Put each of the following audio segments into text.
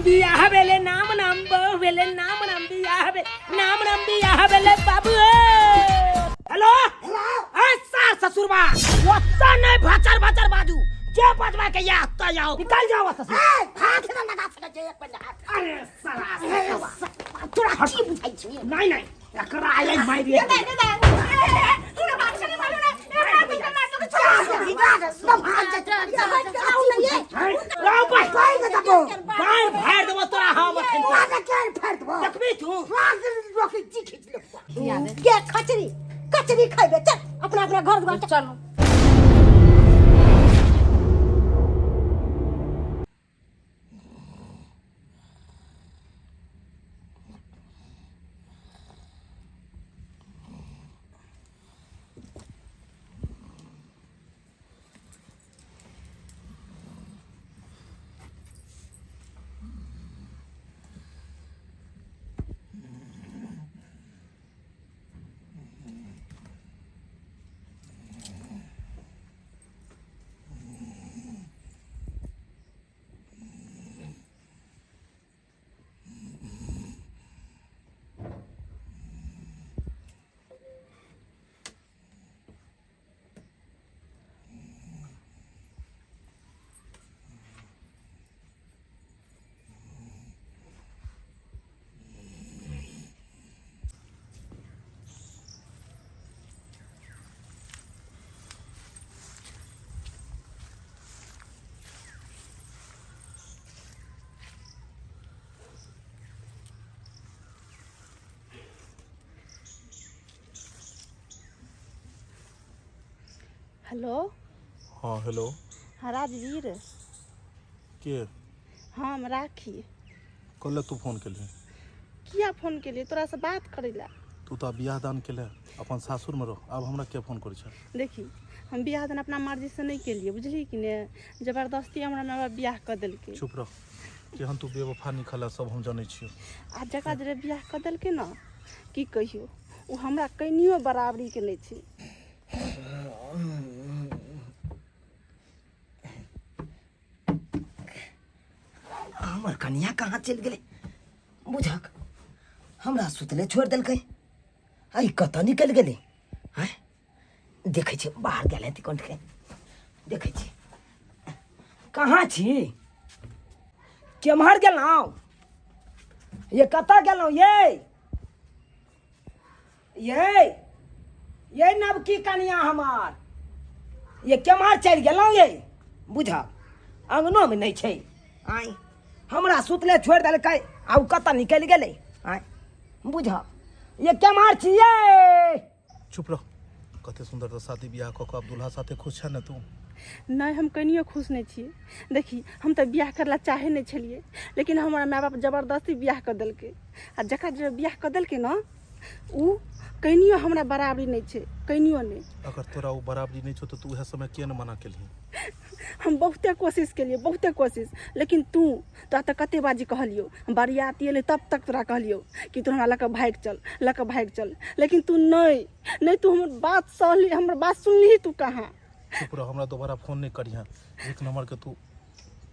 नाम बियाह भेले, नाम नाम बहु भेले, नाम नाम बियाह भेले, नाम नाम बियाह भेले बाबू। हेलो ए सास ससुरबा, ओत्ता नहीं भाचर भाचर बाजू, जे बजवा के या ओत्ता जाओ, निकल जाओ ससुर। हाथ न लगा सकै छै एक बजे हाथ। अरे साला, तोरा की बुझाइ छै? नहीं नहीं, एकरा आइ मारि। गाय फाड़ देबो तोरा हम अखन। देखबी तू। के खचरी कचरी खैबे, चल अपना अपना घर द्वार चलू। हेलो। हाँ, हेलो। हाँ राजवीर। के? हम राखी। कल तू फोन केलही? किया फोन केलिए? तोरा से बात करै ला। तू तऽ बियाह दान केले, अपन सासुर में रह, आब हमरा किया फोन करै छ? देखी, हम बियाह दान अपना मर्जी से नहीं केलिए, बुझली कि ने? जबरदस्ती हमरा माय बाप बियाह कऽ देलकै। चुप रह, केहन तू बेवफा निकल सब हम जानै छियो। आ जकरा जरे बियाह कऽ देलकै ने, की कहियो, ओ हमरा कनियो बराबरी के नहि छै। हमर कनिया कहाँ चलि गेलै? बुझक हमरा सुतले छोड़ि देलकै। अइ कतऽ निकलि गेलै? आँय, देखै छी, बाहर गेल हेतै कंठके। देखै छी, कहाँ छी? केम्हर गेलहुँ ये? कतऽ गेलहुँ ये? ये ये नवकी कनिया हमार, ये केम्हर चलि गेलहुँ ये? बुझब अङ्गनोमे नहि छै। आँय, हमरा सुतले छोड़ि देलकै आ ओ कतऽ निकलि गेलै? आँय, बुझब ये केम्हर छियै? चुप रह, कते सुंदर तऽ शादी बियाह कऽ कऽ आब दुल्हा साथे खुश छै ने तू? नहि, हम कनियो खुश नहि छी। देखी, हम तऽ बियाह करला चाहे नहि छलियै, लेकिन हमरा माय बाप जबरदस्ती बियाह कऽ देलकै। आ जकरा जे बियाह कऽ देलकै ने, ओ कनियो हमरा बराबरी नहि छै, कनियो नहि। अगर तोरा ओ बराबरी नहि छौ तऽ तू उएह समय किया ने मना केलही? हम बहुते कोशिश केलियै, बहुते कोशिश, लेकिन तू तोरा तऽ कते बाजी कहलियौ, बरियाती एलै तब तक तोरा कहलियौ कि तू हमरा लऽ कऽ भागि चल, लऽ कऽ भागि चल, लेकिन तू नहि नहि, तू हमर बात सहली, हमर बात सुनलिही तू कहाँ? चुप रह, हमरा दोबारा फोन नहि करिहें। एक नंबर के तू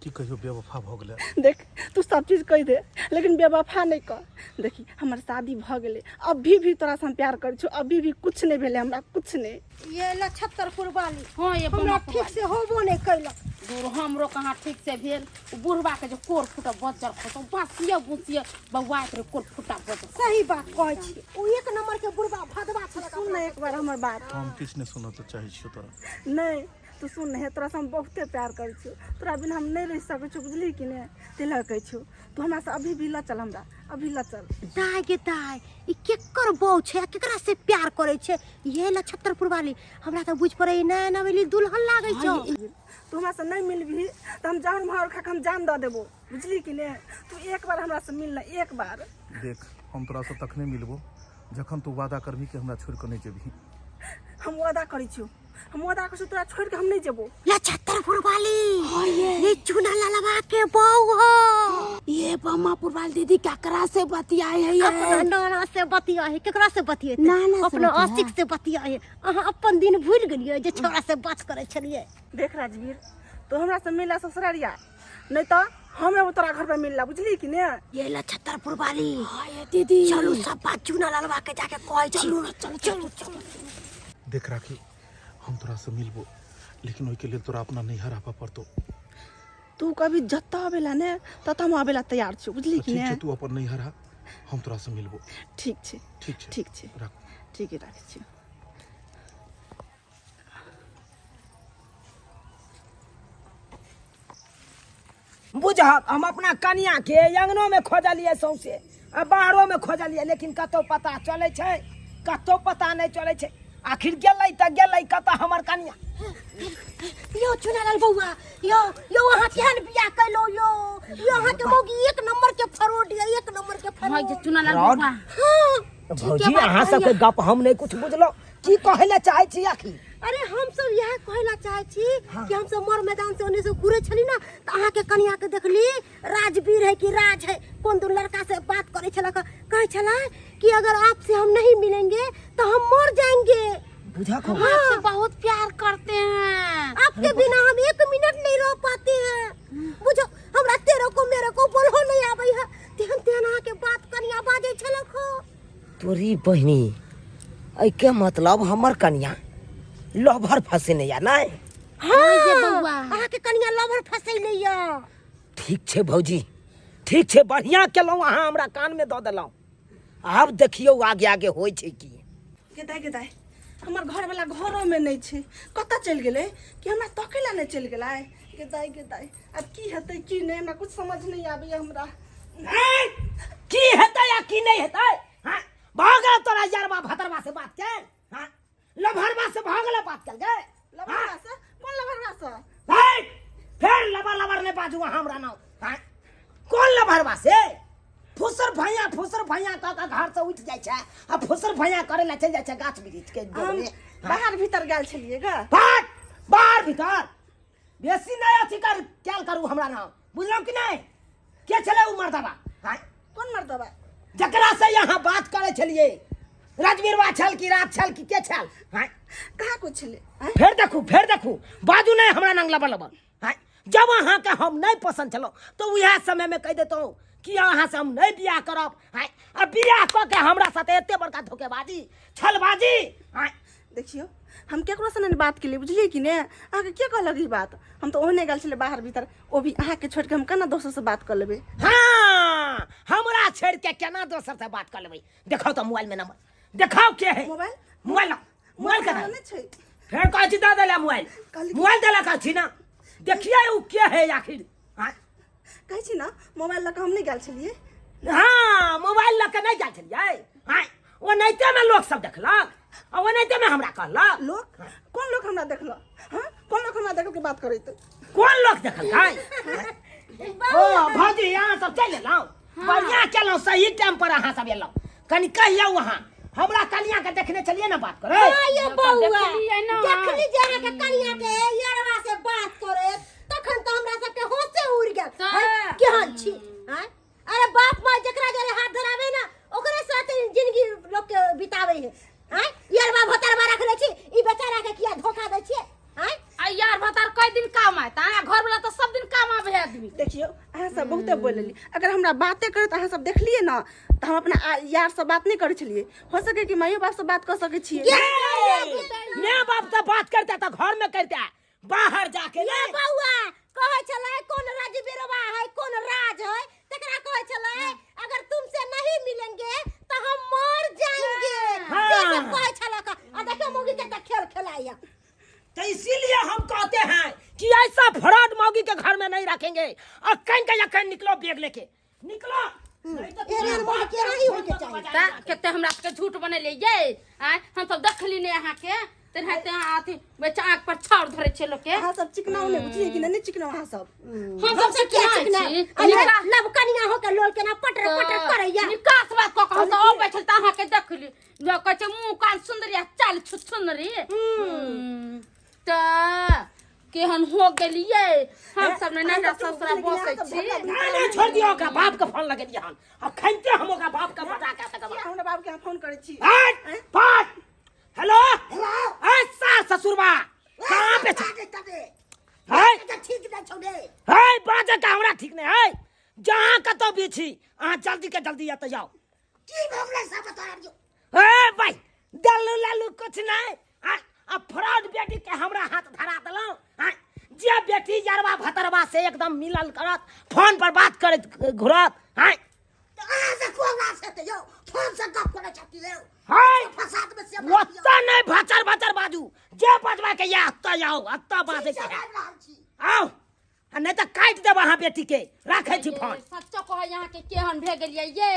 की कहियो बेवफा भऽ गेलै। देख, तू सब चीज कहि दे, लेकिन बेवफा नहि कह। देखी, हमर शादी भऽ गेलै, अभी भी तोरासँ हम प्यार करै छियौ, अभी भी कुछ नहि भेलै हमरा, कुछ नहि। ये लछत्तरपुर वाली। हाँ, ये हमरा बमक ठीक से होबो नहीं कैलक। दूर हमरो कहाँ ठीक से भेल। ओ बुढ़बा के जे कोर फुटा बज्जर खसौ, बासिए बुसिए बौआइत रहे, कोर फुटा बज्जर। सही बात कहै छी, ओ एक नंबर के बुढ़बा भदवा छलक। सुन ने एक बार हमर बात। हम किछु नहि सुनऽ तऽ चाहै छियौ तोरा। नहि, तू सुन ने, तोरासँ हम बहुते प्यार करै छियौ, तोरा बिना हम नहि रहि सकै छियौ, बुझलिही कि नहि? ताहि लऽ कहै छियौ, तू हमरासँ अभी भी लऽ चल, हमरा अभी लऽ चल। दाय गे दाय, ई केकर बहू छै आ केकरा से प्यार करै छै? ये लछत्तरपुर वाली, हमरा तऽ बुझि पड़ै नया नवेली दुल्हन लागै छौ। तू हमरासँ नहि मिलबही तऽ हम जहर महर खा कऽ हम जान दऽ देबो, बुझली कि नहि? तू एक बार हमरासँ मिल ने, एक बार। देख, हम तोरासँ तखने मिलबो जखन तू वादा करबही कि हमरा छोड़ि कऽ नहि जेबही। हम वादा करै छियौ, हम वादा करै छियौ, तोरा छोड़ि कऽ हम नहि जेबो। लछत्तरपुर वाली, ये चूना ललवा के बहू हो। ये बमापुर वाली दीदी ककरा से बतियाए है ये? अपना नाना से बतिया है, केकरा से बतियेतै? नाना से अपना बतिया। आशिक से बतिया है। अहाँ अपन दिन भूलि गेलियै जे छौड़ा से बात करै छलियै। देख राजवीर, तू हमरा से मिला ससुरारिया, नहि तऽ हम एबो तोरा घर पर मिलला बुझली कि ने ये ला छतरपुर वाली हाँ ये दीदी चलू सब बात चूना ललवा के जाके कहै छी चलू ना चलू चलू चलू देख राखी हम तोरा से मिलबो लेकिन ओहिके लेल तोरा अपना नैहर आबऽ पड़तो तू कभी जतऽ आबेला ने ततऽ हम आबेला तैयार छियौ बुझली तऽ कि ठीक ने छै तू अपन नैहर आ हम तोरा से मिलबो ठीक छै ठीक छै ठीक छै राख ठीक है राखै छियौ बुझहक हम अपना कनिया के अंगनो में खोजलियै सौंसे आ बाहरो में खोजलियै लेकिन कतौ पता चलै छै कतौ पता नहि चलै छै आखिर गेलै तऽ गेलै कतऽ हमर कनिया यो चुनालाल बौआ यो यो अहाँ केहन बियाह कैलो यो यो अहाँ के मौगी एक नंबर के फरोड ये एक नंबर के हाँ फरोड ये चुनालाल फ्रॉड? बौआ हाँ भौजी अहाँ सबके गप हम नहि कुछ बुझलहुँ की कहै लए चाहै छी आखिर अरे हम सब इएह कहै ला चाहै छी कि हम सब मर मैदान से ओने से घुरे छली ना तऽ अहाँके कनिया के देखली राजवीर है कि राज है कोन दू लड़का से बात करै छलक कहै छला कि अगर आपसे हम नहीं मिलेंगे तो हम मर जाएंगे बुझक हम आपसे बहुत प्यार करते हैं आपके बिना हम एक मिनट नहीं रह पाते हैं बुझो हमरा तेरे को मेरे को बोलहो नहीं आबै है तेहन तेहन अहाँके बात कनिया बाजै छलक हँ तोरी बहिनी एहिके मतलब हमर कनिया लभर फंसेने या नहि हाँ ये बौआ। अहाँके कनिया लभर फसैले या ठीक छै भौजी ठीक छै बढ़िआँ केलहुँ अहाँ हमरा कानमे दऽ देलहुँ आब देखियौ आगे आगे होइ छै की गेदाइ गेदाइ हमर घरवला घरोमे नहि छै कतऽ चलि गेलै कि हमरा तकै लए नहि चलि गेलै गेदाइ गेदाइ आब की हेतै की नहि हमरा कुछ समझ नहि आबैए हमरा हैं? की हेतै आ की नहि हेतै हैं? भऽ गेल तोरा यारबा भतरबा से बात के हैं? लभरबा से भऽ गेल बात कल गे लभरवा से कोन लभरवा से हैं? फेर लबर लबर नहि बाजू अहाँ हमरा नाम हैं? कोन लभरबा से फुसर भैया फुसर भैया कऽ कऽ घर से उठि जाइ छै आ फुसर भैया करे लए चलि जाइ छै गाछ वृक्ष के हम डोरमे। बाहर भीतर गेल छलियै गा भाग बाहर भीतर बेसी नहि अथी कर कैल करू हमरा नाम बुझलहुँ कि नहि के छलै ओ मर्दबा आँय? कोन मर्दबा जकरा से यहाँ बात करै छलियै राजवीरवा छल कि राज छल कि के छल आँय? कहाँ कुछ छलै आँय? फेर देखू फेर देखू बाजू नहि हमरा नंग लबर लबर आँय? जब अहाँके हम नहि पसन्द छलहुँ तऽ उएह समयमे कहि देतहुँ कि अहाँ से हम नहि बियाह करब आँय? आ बियाह कऽ के हमरा साथे एते बड़का धोखेबाजी छलबाजी आँय? देखियौ हम केकरोसँ नहि बात केलियै बुझलियै कि नहि अहाँके के कहलक ई बात हम तऽ ओहने गेल छलियै बाहर भीतर ओ भी अहाँके छोड़ि कऽ हम केना दोसरसँ बात कऽ लेबै हाँ हमरा छोड़ के केना दोसर से बात कर लेबै देखाओ तो मोबाइल में नंबर देखाओ के है मोबाइल मोबाइल लाओ, मोबाइल कहाँ नहि छै फेर कहै छी दऽ देला मोबाइल कहली- मोबाइल देला कहै छी ना देखिए उ के है आखिर हाँ कहै छी ने मोबाइल लऽ कऽ हम नहि गेल छलियै हाँ मोबाइल लऽ के नहि जाइ छलियै हाँ ओनाहिते में लोक सब देखलक आ ओनाहिते में हमरा कहलक लोक कोन लोक हमरा देखलक हाँ कोन लोक हमरा देखल के बात करैत कोन लोक देखलकै ओ भौजी अहाँ सब चलि एलहुँ बढ़िआँ केलहुँ सही टाइम पर अहाँ सब एलहुँ कनि कहियौ अहाँ हमरा कनिया के देखने छलियै ने बात करै ये बौआ देखलियै ने। देखली जे अहाँके कनिया के यरवा से बात करे तखन तऽ हमरा सबके होशे उड़ गेल तऽ। हैं, केहन छी हैं? अरे बाप माय जकरा जरे हाथ धरावे ना ओकरे साथ जिंदगी लोग के बितावे है हैं यरवा भतरवा रख ले छी ई बेचारा के किया धोखा दै छियै हैं आ यार भतार कई दिन काम आयत आ घर वाला तो सब दिन काम आबे है आदमी देखियौ अहाँ सब बहुते बोलली अगर हमरा बाते करैत अहाँ सब देखलियै ने तऽ हम अपना यारसँ बात नहि करै छलियै हो सकै कि माइयो बापसँ बात कऽ सकै छियै माय बाप से बात करता तो घर में करता बाहर जाके ये नहीं बौआ कहै छलै कोन राजबीरवा है कोन राज है तकरा कहै छलै अगर तुमसे नहीं मिलेंगे तो हम मर जाएंगे हाँ। से सब कहै छलक आ देखियो मौगी के तऽ खेल खेलाइया तो इसीलिए हम कहते हैं कि ऐसा फ्रॉड मौगी के घर में नहीं रखेंगे अखन के अखन निकलो बैग लेके निकलो नहीं तो एहन मौगी के नहीं होय के चाही ता कते हमरा सबके झूठ बनेले ये आय हम सब देखली ने अहाँ के तेनाहिते अहाँ अथी बेचा आँख पर छाउर धरै छै लोक के अहाँ सब चिकनाउ नहि बुझलियै कि नहि नहि चिकनाउ अहाँ सब हम सब किया चिकनाइ चिकना छी अरे निकास नव कनिया हो के लोल केना पटर पटर करैया निकास बात कऽ कऽ हम सब अबै छल तऽ अहाँके देखली जो कहै छै मुँह कान सुन्दरी आ चाल छुछुन्दरी तऽ केहन हो गेलियै हम सब ने नैहरा ससुरा बसै छी नहीं नहीं छोड़ दियो ओकरा बाप के फोन लगेलियै हन अखनते हम ओकरा बाप के बता के तकर बाद हमरा बाप के अहाँ फोन करै छी हट फट हेलो ऐ सास ससुरबा कहाँ पे छे है तऽ ठीक नहि छौ रे। है, बाजऽ के हमरा ठीक नहि है। जहाँ कतौ भी छी अहाँ जल्दी के जल्दी एतऽ जाउ। की भऽ गेलै सब बता दियौ। हे भाई, दल्लू लल्लू कुछ नहीं। आ फ्रॉड बेटी के हमरा हाथ धरा देलहुँ। जे बेटी यरवा भतरवा से एकदम मिलल करत, फोन पर बात करैत घुरत। हाँ तऽ अहाँ से कोना से तऽ यौ फोन से गप करै छथिन यौ। हाय फसाद में से बात यौ। ओतऽ नहि भचर भचर बाजू, जे बजबा के या ओतऽ आउ, ओतऽ बाजै के है। आबि रहल छी। आउ, आ नहि तऽ काटि देब अहाँ बेटी के। राखै छी फोन। सच्चो कहै अहाँ के केहन भे गेलियै ये,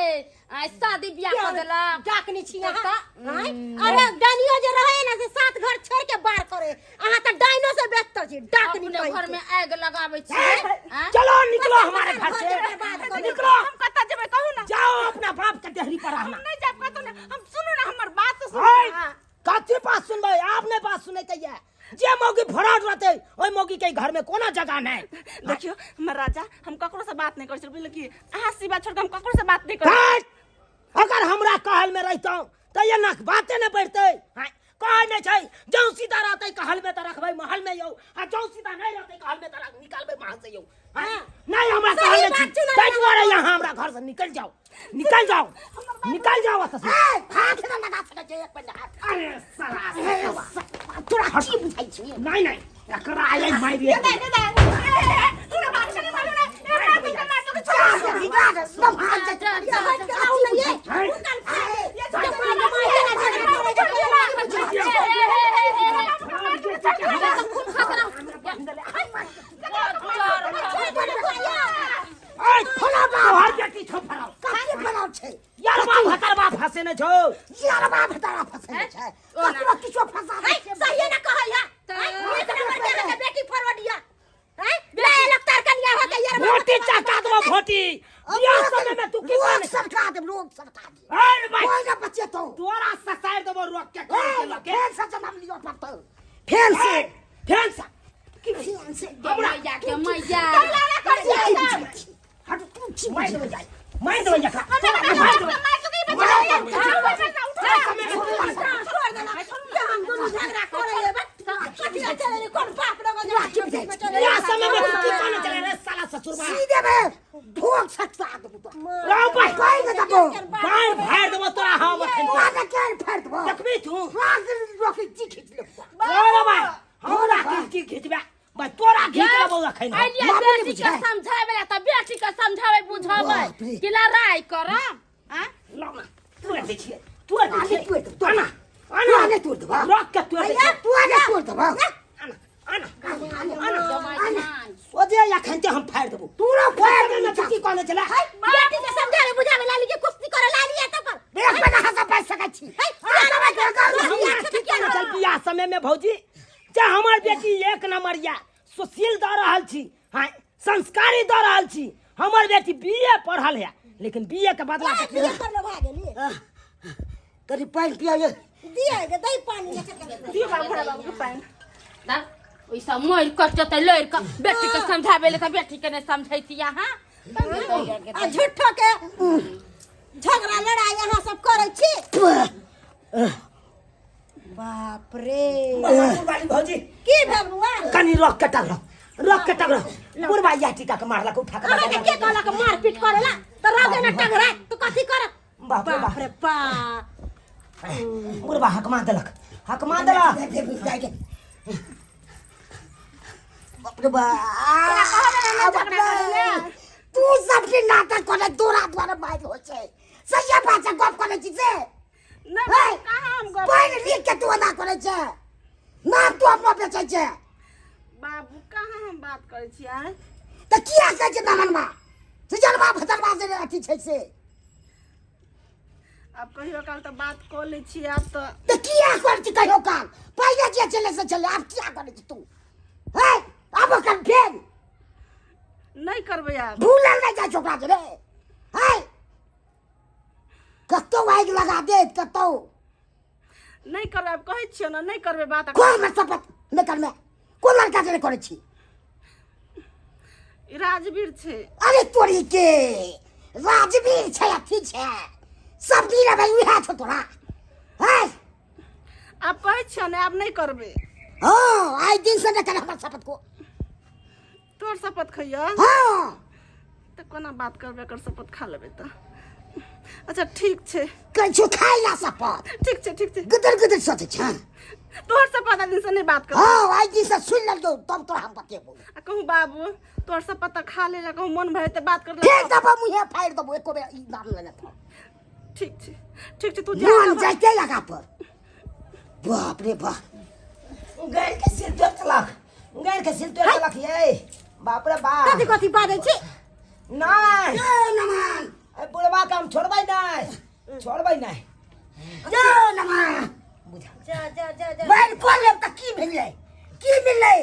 आइ शादी बियाह कऽ देलक। डाकनी छी अहाँ। आँय? अरे डाइनियो जे रहे ना से सात घर छोड़ के बाहर करे, अहाँ तऽ डाइनो से बेहतर छी, डाकनी अपने कहि घर के। में आगि लगाबै छियै। आँय? चलो निकलो हमारे घर से, निकलो। हम कतऽ जेबै कहू ना? जाओ अपना बाप के देहरी पर रहना। हम नहि जायब कतौ नहि। हम सुनू ना, हमर बात तऽ सुनू हाय, ना। कथी बात सुनबै? आप नहि बात सुनै के ये। जे मौगी फराड रहतै ओहि मौगी के घर में कोनो जगह नहीं। देखियो हमर राजा, हम ककरो से बात नहीं करै छी, बुझलियै कि? अहाँ सिवा छोड़ के हम ककरो से बात नहीं करै। हट! अगर हमरा कहल में रहितौं तऽ एना बाते नहि बढ़तै। हाँ, कहै नहि छै जौं सीधा रहतै कहल में तऽ रखबै महल में यौ, आ जौं सीधा नहि रहतै कहल में तऽ निकालबै महल से यौ। हाँ, नहीं हमरा सही कहल में बात छी। छै ना। ताहि दुआरे यहाँ हमरा घर से निकल जाओ, निकल जाओ, निकल जाओ एतऽ से। ए, हाथ न लगा सकै छै एक मिनट हाथ। अरे साला, तोरा की बुझाइ छी? नहीं नहीं, एकरा आइ मारि दे दे दे, तू बात कनी मारू ना, ए मार तू मार तू छोड़। ऐ फला बाहर बेटी छौ फराव। कथी फराव छै? यार बाप हतर बाप फसे ने छौ। यार बाप तारा फसे छै, ककरो किछो फसा दै छै। सहिए ना कहै है। एक नंबर के अहाँके बेटी फरवड या हैं ले लगतार कनिया होके यार। भोटी चका देबो भोटी। बियाह समय में तू की रोग करे? सरका देब, रोग सरका देब। अरे भाई, कोई ना बचेतौ। तोरा ससार देबो रोक के कान के लके। फेर से जन्म लिअ पड़तौ, फेर से, फेर से। फेर से। मैया के मैया हट, मार देबो जाय, मार देबो एकरा, मार देबो। हम दुनू झगड़ा करे लेबै कथी ले चले रे? कोन बाप लग बियाह समय में तू की कहने चले रे साला ससुरबा? सीधे में भोग सटका देबो तोरा। राव भाई, कोई ना देबो। गाड़ फाड़ देबो तोरा हम अखन। तोरा के केन फाड़ देबो? देखबी तू। राख रोकी जी खींच लेबो। अरे भाई, हमरा की की खींचबे भाई? तोरा घीच लेबो अखन हम। अलिया बाबू ने बेटी के बुझाए। समझावे ला तऽ बेटी के समझावे बुझावे बाप रे। कि लड़ाई करब। आँ? लाउ ना, तोड़ दै छियै, तोड़ दै छियै। तोड़ देबो, आना, तोरा आना। नहि तोड़ देबो। रख के तोड़ दै छियै। तोरा नहि तोड़ देबो। आना, आना, आना। जमाइ धान। सोझे अखन ते हम फाड़ि देबो। तोरा फाड़ फाड़ि देबो। की कहने छलै? बेटी के समझावे बुझावे लाली के कुश्ती करे लाली है तब एक महीना हम सब बच सकै छी। हमरा की कहने छल बियाह समय में भौजी? जे हमर बेटी एक नंबर या सुशील दऽ रहल छी, हाँ, संस्कारी दऽ रहल छी। हमर बेटी बी ए पढ़ल है, लेकिन बी ए के बदला दिए पर भा गेली। कनि पानि पिया। दिए गे, दही पानी ले चल। दियौ बाबू, भोला बाबू के पानि। दा, ओइ सब मरि कऽ जेतै लड़ि कऽ। बेटी के समझाबै ले तऽ बेटी के नहि समझैती अहाँ। आ झूठो के झगड़ा लड़ाई अहाँ सब करै छी। बाप रे। बुढ़बाली भौजी। की भेल बुआ? कनि रख के टगरो, रख के टगरो। बुढ़बा या टीका के मारलक उठा के। अहाँके के कहलक मारपीट करेला? तऽ रह ना टगरा तऽ कथी करत? बाप रे। बाप रे बाप, बुढ़बा हकमा देलक, हकमा देलक। बाप रे बाप, तू सब के नाटक करे तोरा द्वारा मारि होइ छै। सही बात छै, गप करै छी से नहि हे, बाबू, कहाँ हम गप पढ़ि लिख के तू एना करै छै, नाम तू अपना बेचै छै। बाबू, कहाँ हम बात करै छी? आँय, तऽ किया कहै छै नमनमा से जलवा भतरवा जे अथी छै से? आब कहियो काल तऽ बात कऽ लै छियै आब तऽ। तऽ किया करै छी कहियो काल? पहिले जे छलै से छलै, आब किया करै छी तू? हे, आब ओकर फेर नहि करबै आब। भूलल नहि जाइ छै ओकरा जे रे। हे, कतौ आगि लगा देत कतौ। नहि करबै आब, कहै छियौ ने, नहि करबै बात। कोन में शपथ नहि करमे? कोन लड़का से नहि करै छी? ई राजवीर छै। अरे तोरी के, राजवीर छै, अथी छै, सब दिन अबै उएह छौ तोरा। है, आब कहै छियौ ने, आब नहि करबै। हँ, आइ दिन से नहि करे हमर शपथ को। तोहर शपथ खैया हँ तऽ कोना बात करबै एकर शपथ खा लेबै तऽ अच्छा ठीक छै कहै खाइ ला शपथ ठीक छै ठीक छै गुदर गुदर सोचै छै तोहर शपथ आइ दिनसँ नहि बात करबै हँ आइ दिनसँ सुनि लेलौ तब तोरा हम बतेबौ आ कहूँ बाबू तोहर शपथ तऽ खा ले कहूँ मन भरे तऽ बात कर फेर देबो मुँहे फाड़ि देबो एको बेर ई नाम लेने तऽ ठीक छै ठीक छै तू जा मन जाइते लगा पर बाप रे बाप गैर के सिर तोड़ देलक गैर के सिर तोड़ देलक ये बाप रे बाप कथी कथी बाजै छी नहीं ए नमन ए बुढ़वा के हम छोड़बै नहीं छोड़बै नहीं ए नमन बुझा जा जा जा जा मारि कऽ लेब तऽ की भेलै की मिललै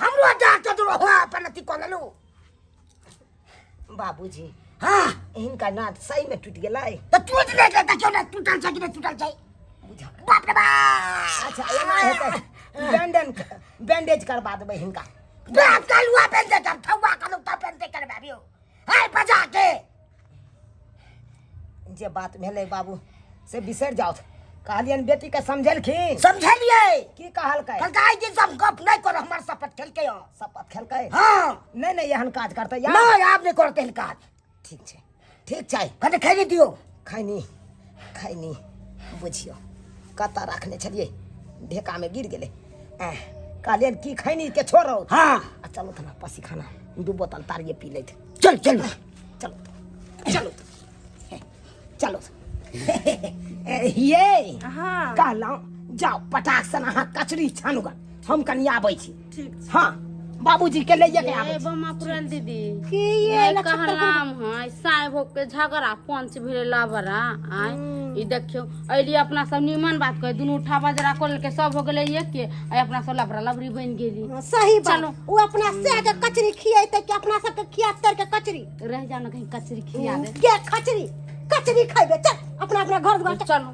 हमरो डाँट तो हो अपन अथी कऽ लेलहुँ बाबूजी हाँ हिनका नाक सही में टूट गेलै तऽ टूटि नहि गेलै देखियौ ने टूटल छै कि नहि टूटल छै बुझा बाप रे बाप अच्छा एना हेतै बैंडेज बैंडेज करबा देबै हिनका बाप कलुआ पेन दे तब ठौआ कलु तब पेन दे करबाबियो हाय बजा के जे बात भेलै बाबू से बिसरि जाउ कहलियनि बेटीके समझेलखिन समझलियै की कहलकै कहलकै आइ दिन से हम गप नहि करब हमर शपथ खेलकै हँ शपथ खेलकै हँ नहि नहि एहन काज करतै यार नहि आब नहि करतै एहन काज ठीक छै ठीक छै कने खैनी दियौ खैनी खैनी बुझियौ कतऽ राखने छलियै ढेकामे गिर गेलै एह कहलियनि की खैनी के छोड़ो हँ आ चलो तऽ पसीखाना दू बोतल तारिये पी लैत चल चल चलो चलो चलो ये हाँ कहलहुँ जाउ पटाक सन अहाँ कचरी छानू गऽ हम कनि आबै छी ठीक छै हँ बाबूजी के लैये के आबै ए छी बमा पुरल दीदी की ये ए नक्षत्र कहलाम है साहेब के झगड़ा पंच भेलै लबरा आय ई देखियौ अइली अपना सब निमन बात कहे दुनू उठा बजरा कर लेलकै सब हो गेलै एके आ अपना सब लबरा लबरी बनि गेली हाँ, सही बात चलो। ओ अपना से के कचरी खियेतै कि अपना सबके खिया तर के कचरी रह जाओ ना कहीं कचरी खिया दे के खचरी कचरी खैबे चल अपना अपना घर द्वार चलो।